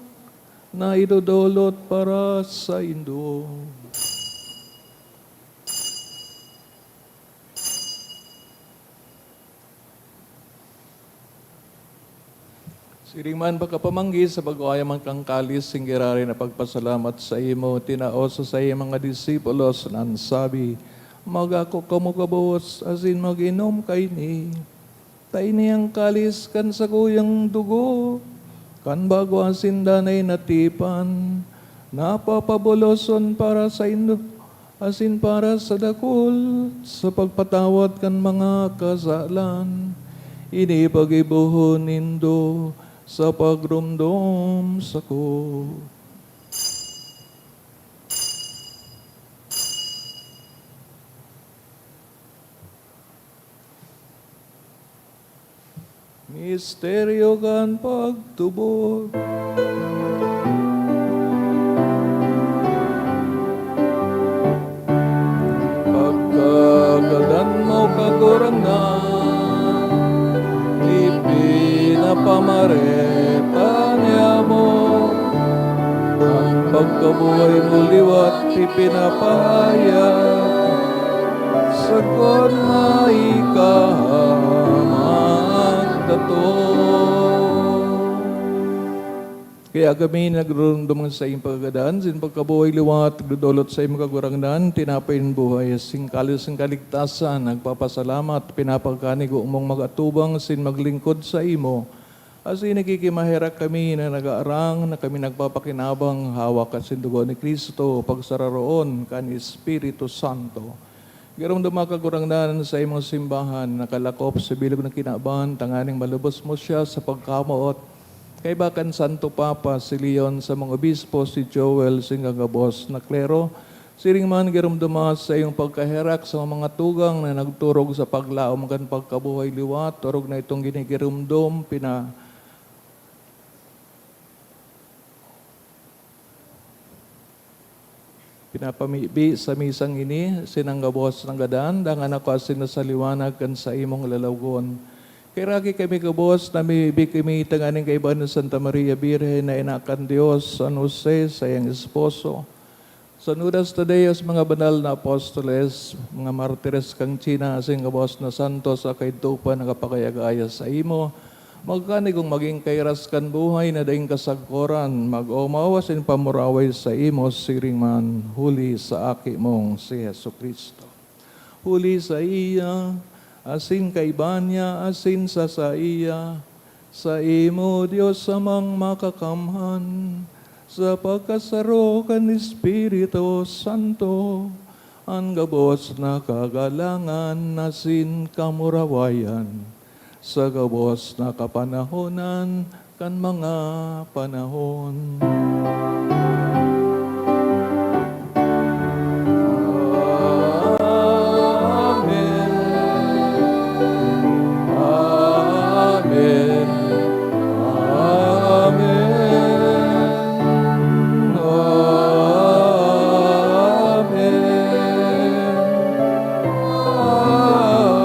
na idodolot para saindo." Siring man, pagkapamanggi sa pag-uayam kan kalis, singgiraray na pagpasalamat saimo, tinao sa saiyang mga disipulos na an sabi, "Mag-ako kamo gabos asin mag-inom kaini. Ta ini an kalis kan sakuyang dugo, kan bago asin danay na tipan, na papabuloson para saindo asin para sa dakul, sa pagpatawad kan mga kasalan. Ini paggibohon nindo sa pagromdom sako." Misteryo kan pagtubod. Pagkagadan mo, Kagurangnan, ipinapamareta niamo. An pagkabuhay mo liwat ipinapahayag, sagkod na ika magdatong. Kaya kami nagrurumdom sa iyong pagkagadan, sin pagkabuhay liwat, dodolot sa iyong kagurangnan, tinapay ng buhay, sing kalis ng kaligtasan, nagpapasalamat, pinapagkanigo mong mag-atubang sin maglingkod sa imo. Asin nakikimaherak kami na nag-aarang na kami nagpapakinabang hawak kan sindugo ni Cristo, pagsararoon kan Espiritu Santo. Giromdoma, Kagurangnan, sa imong simbahan, nakalakop sa bilog na kinaban, tanganing malubos mo siya sa pagkamoot. Kaiba kan Santo Papa, si Leon, sa mga obispo, si Joel, sing gabos na klero, siring man giromdoma sa iyong pagkaherak sa mga tugang na nagturog sa paglaom kan pagkabuhay liwat, orog na itong ginigiromdom, pina-, pinapamibi sa misang ini, sinang gabos na gadan, dangan ako asin na sa liwanag kan sa imong lalawgon. Kaheraki kami gabos, namimibi kami tanganing kaiba ni Santa Maria Birhen na ina kan Dios, San Jose, saiyang esposo, San Judas Tadeo, sa mga banal na apostoles, mga martires kan China, asin gabos na santos sa kaidto pa nakapagayag-aya sa imo, magkanigong magin kairas kan buhay na daing kasagkoran, mag-omaw asin pamuraway sa imo siring man, huli sa Aki mong si Jesu-Cristo. Huli saiya, asin kaiba niya, asin sa saiya, sa imo, Dios Amang Makakamhan, sa pagkasaro kan Espiritu Santo, an gabos na kagalangan asin kamurawayan, sa gabos na kapanahonan kan mga panahon. Amen. Amen. Amen. Amen.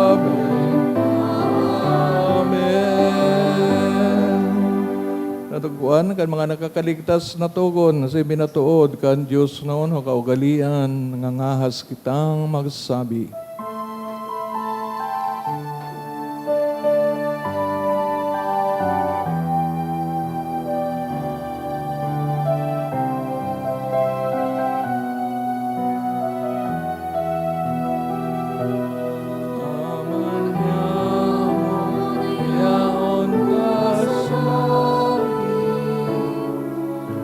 Amen. Amen. Natugkuan kan mga nakakaligtas na togon, si minatood kan Dios noon o kaugalian, ngangahas kitang magsabi. Aman niya yaon ka sa langit,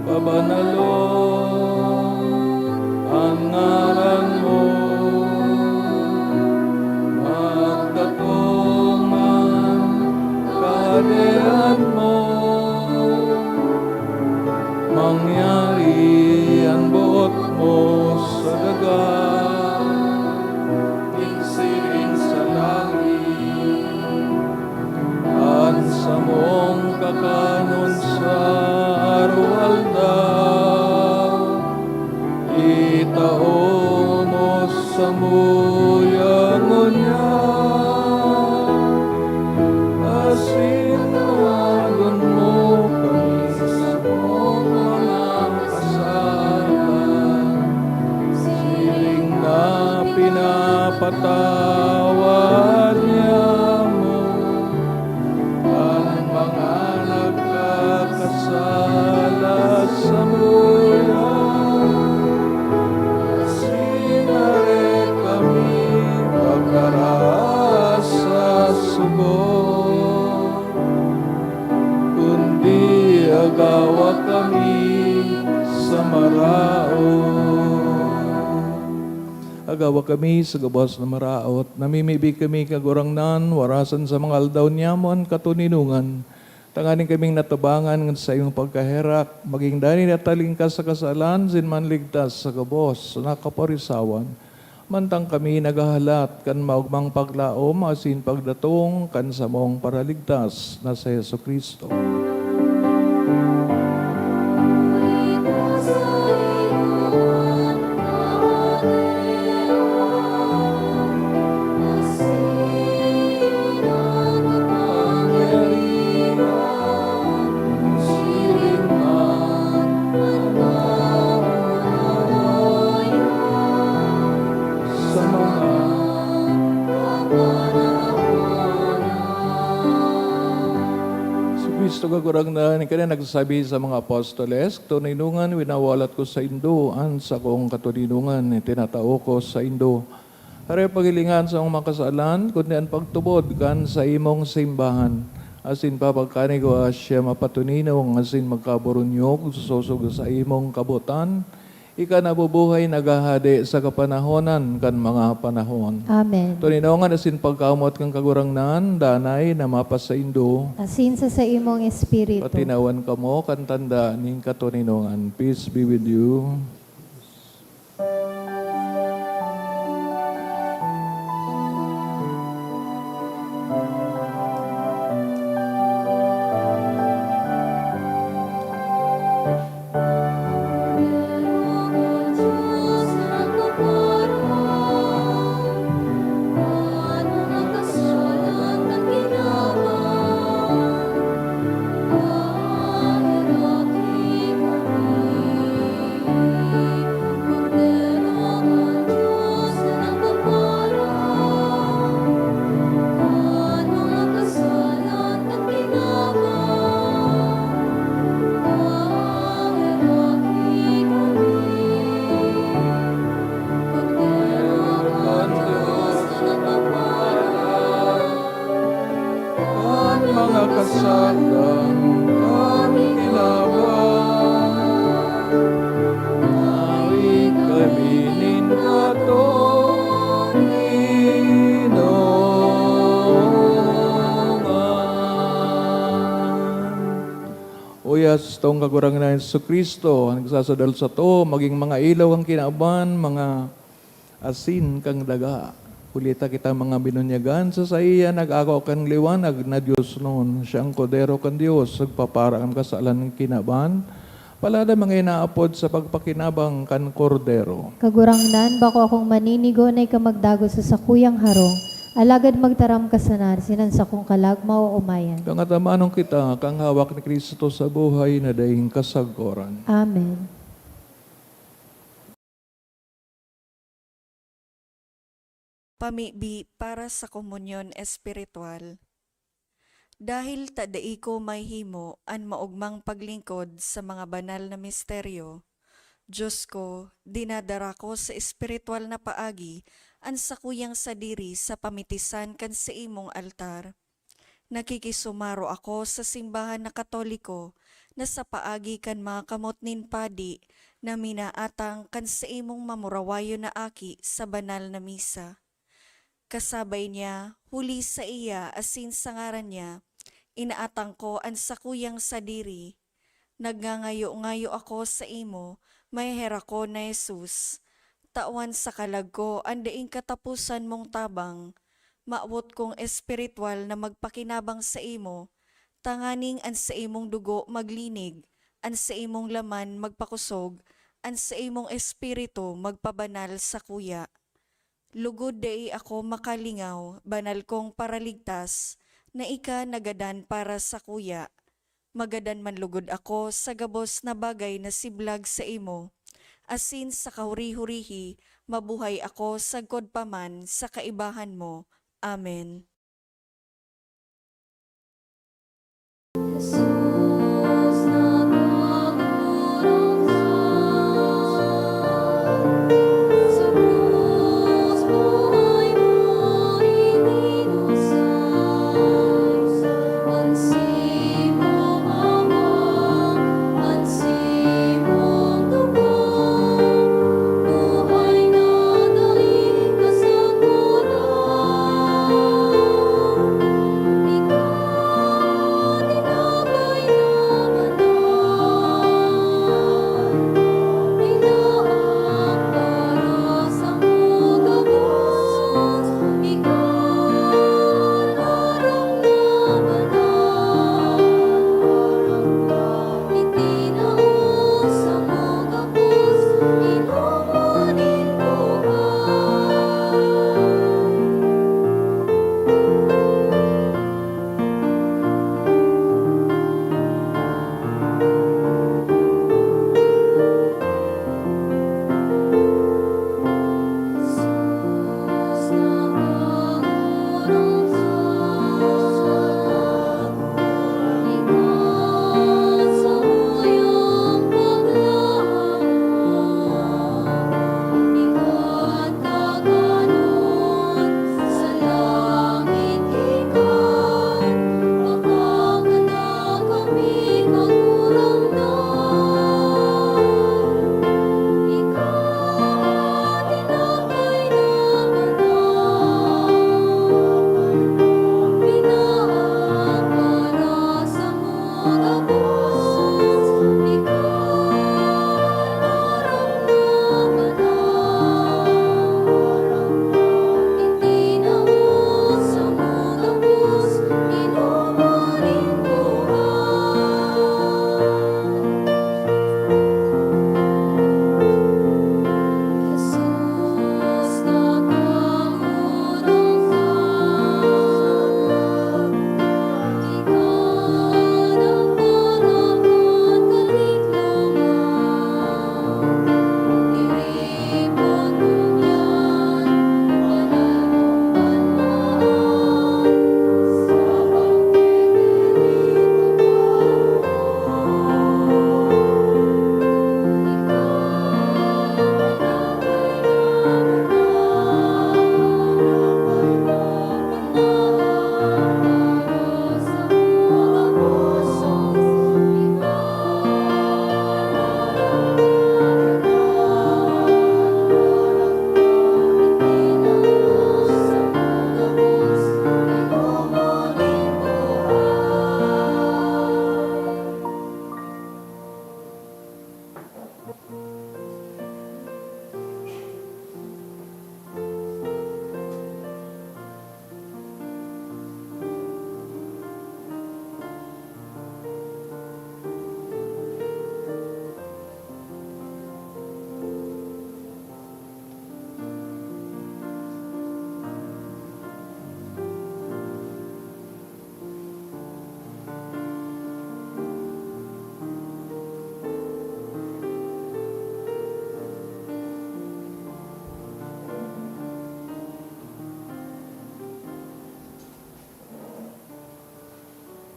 pabanalon an ngaran mo, magdatong an kahadean mo, mangyari an boot mo sa daga, siring sa langit. An samong kakanon sa aroaldaw, itao mo samuya ngunyan, asin tawagon mo kami sa samong mga kasalan, siring na pinapatawad niamo an mga nagkakasala samuya. Asin dai kami pagkaraas sa sugo, kundi agawa kami sa maraot. Agawa kami sa gabos na maraot. Namimibi kami, Kagurangnan, warasan sa mga aldaw niyamo an katoninongan, tanganing kaming natabangan sa imong pagkaherak, magin danay na talingkas sa kasalan, asin manligtas sa gabos na kaparisawan. Mantang kami naghahalat kan maogmang paglaom asin pagdatong kan samong Paraligtas na si Jesu-Cristo. Sa mga kapanahonan. Sa Kristo Kagurangnan, ika na nagsabi sa mga apostoles, "Katoninongan winawalat ko saindo, an sakong katoninongan itinatao ko saindo." Hare paghilingan sa mga kasalan, kundi an pagtubod kan saimong simbahan. Asin papagkani ko siya mapatoninong asin magkaburunyog, sosog sa imong kabotan, ika nabubuhay, naghahade sa kapanahonan kan mga panahon. Amen. Toninongan asin pagkamoot kan Kagurangnan, danay na mapasaindo. Asin sa saimong espiritu. Patinawan kamo kan tanda nin katoninongan. Peace be with you. An mga kasalan kan kinaban, mawi kami nin katoninongan. Uya sa satong Kagurangnan na Jesu-Cristo, nagsasadal sato, magin mga ilaw kan kinaban, mga asin kan daga. Huli ta kita mga binunyagan sa saiya, nag-ako kan liwanag na diosnon. Siya an Kordero kan Dios, nagpapara kan kasalan kan kinaban. Palad an mga inaapod sa pagpakinabang kan Kordero. Kagurangnan, bako akong maninigo na ika magdagos sa sakuyang harong, alagad magtaram ka sana, asin an sakong kalag maoomayan. Kangatabanon kita kan hawak ni Cristo sa buhay na daing kasagkoran. Amen. Pamibi para sa komunyon espiritual. Dahil ta dai ko mahihimo an maogmang paglingkod sa mga banal na misteryo, Dios ko, dinadara ko sa espiritual na paagi an sakuyang sadiri sa pamitisan kan saimong altar. Nakikisumaro ako sa simbahan na Katoliko na sa paagi kan mga kamot nin padi na minaatang kan saimong mamurawayon na aki sa banal na misa. Kasabay niya, huli saiya asin sa ngaran niya, inaatang ko an sakuyang sadiri. Nagngangayo-ngayo ako saimo, maheherakon na Jesus. Tawan sa kalag ko an daing kataposan mong tabang. Mawot kong espiritual na magpakinabang saimo, tanganing an saimong dugo maglinig, an saimong laman magpakosog, an saimong espiritu magpabanal sakuya. Lugod dai ako makalingaw, banal kong Paraligtas, na ika nagadan para sakuya. Magadan man lugod ako sa gabos na bagay na siblag saimo, asin sa kahuri-hurihi mabuhay ako sagkod pa man sa kaibahan mo. Amen.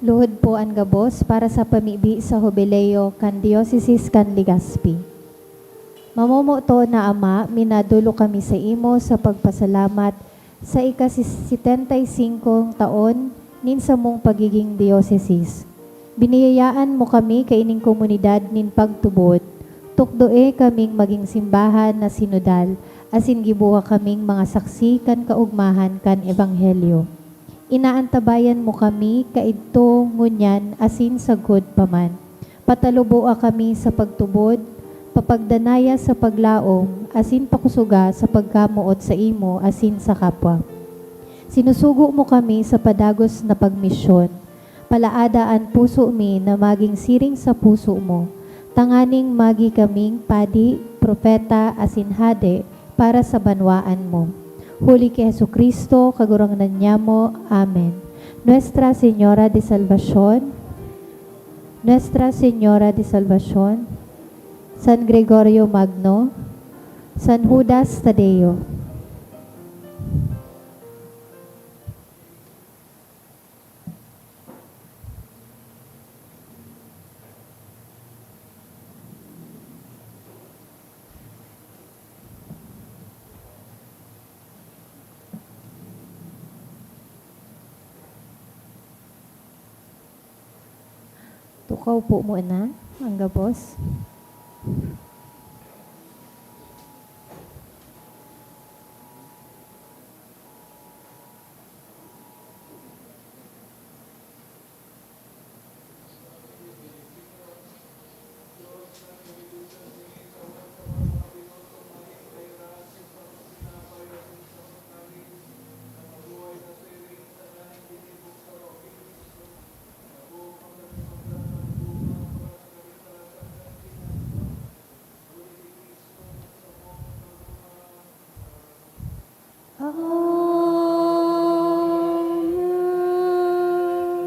Luhod po an gabos para sa pamibi sa Jubileo kan Dioceses kan Legazpi. Mamomoton na Ama, minadolok kami saimo sa pagpasalamat sa ika-setenta y singkong taon nin samong pagiging dioceses. Biniyayaan mo kami kaining komunidad nin pagtubod. Tukdoe kaming magin simbahan na sinodal, asin gibuha kaming mga saksi kan kaogmahan kan Ebanghelyo. Inaantabayan mo kami kaidto, ngunyan, asin sagkod pa man. Pataluboa kami sa pagtubod, papagdanaya sa paglaom, asin pakusoga sa pagkamoot saimo asin sa kapwa. Sinusugo mo kami sa padagos na pagmisyon. Palaada an puso mi na magin siring sa puso mo, tanganing magi kaming padi, propeta, asin hade para sa banwaan mo. Huli ki Jesu-Cristo, Kagurangnan nyamo. Amen. Nuestra Señora de Salvacion, Nuestra Señora de Salvacion, San Gregorio Magno, San Judas Tadeo. Tukaw po muna ang gabos. Amen.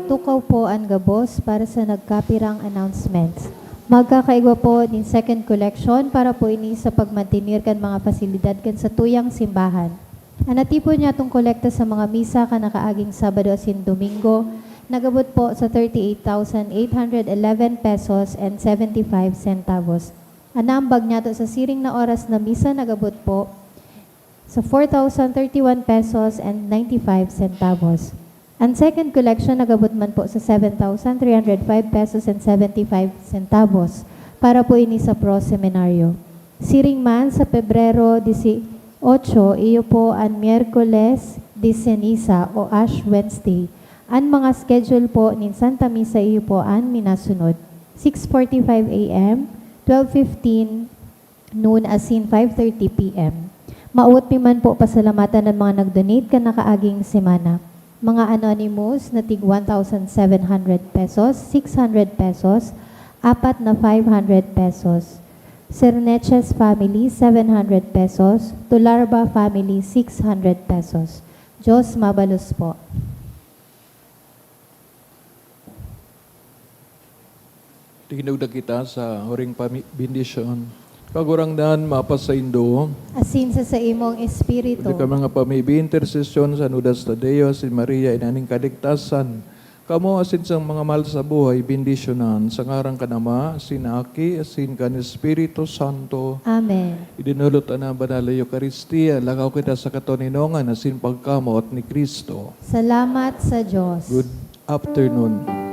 Tukaw po an gabos para sa nagkapirang announcements. Magkakaigwa po nin second collection para po ini sa pagmantenir kan mga pasilidad kan satuyang simbahan. An natipon niyatong kolekta sa mga misa kan nakaaging Sabado asin Domingo nag-abot po sa thirty-eight thousand eight hundred eleven pesos and seventy-five centavos. An naambag niyato sa siring na oras na misa nag-abot po sa four thousand thirty-one pesos and ninety-five centavos. An second collection nag-abot man po sa seven thousand three hundred five pesos and seventy-five centavos para po ini sa Pro Seminario. Siring man, sa Pebrero dieciocho, iyo po an Miyerkules de Ceniza o Ash Wednesday. An mga schedule po nin Santa Misa iyo po an minasunod: six forty-five A M, twelve fifteen noon asin five thirty P M. Mawot mi man po pasalamatan an mga nag-donate kan nakaaging semana. Mga anonymous na tig one thousand seven hundred pesos, six hundred pesos, apat na five hundred pesos. Serneches family, seven hundred pesos. Tularba family, six hundred pesos. Diyos mabalos po. Tingog na kita sa huring pami-, bendisyon. Kagurangnan, mapasaindo. Asin sa saimong espiritu. Ito ka mga pamibi, intersesyon sa San Judas Tadeo, si Maria, Ina nin Kaligtasan. Kamo asin sang mga mahal sa buhay, bendisyonan sa ngaran kan Ama, asin Aki, asin kan Espiritu Santo. Amen. Idinulot an Banal na Eukaristia, lakaw kita sa katoninongan asin pagkamoot ni Cristo. Salamat sa Diyos. Good afternoon.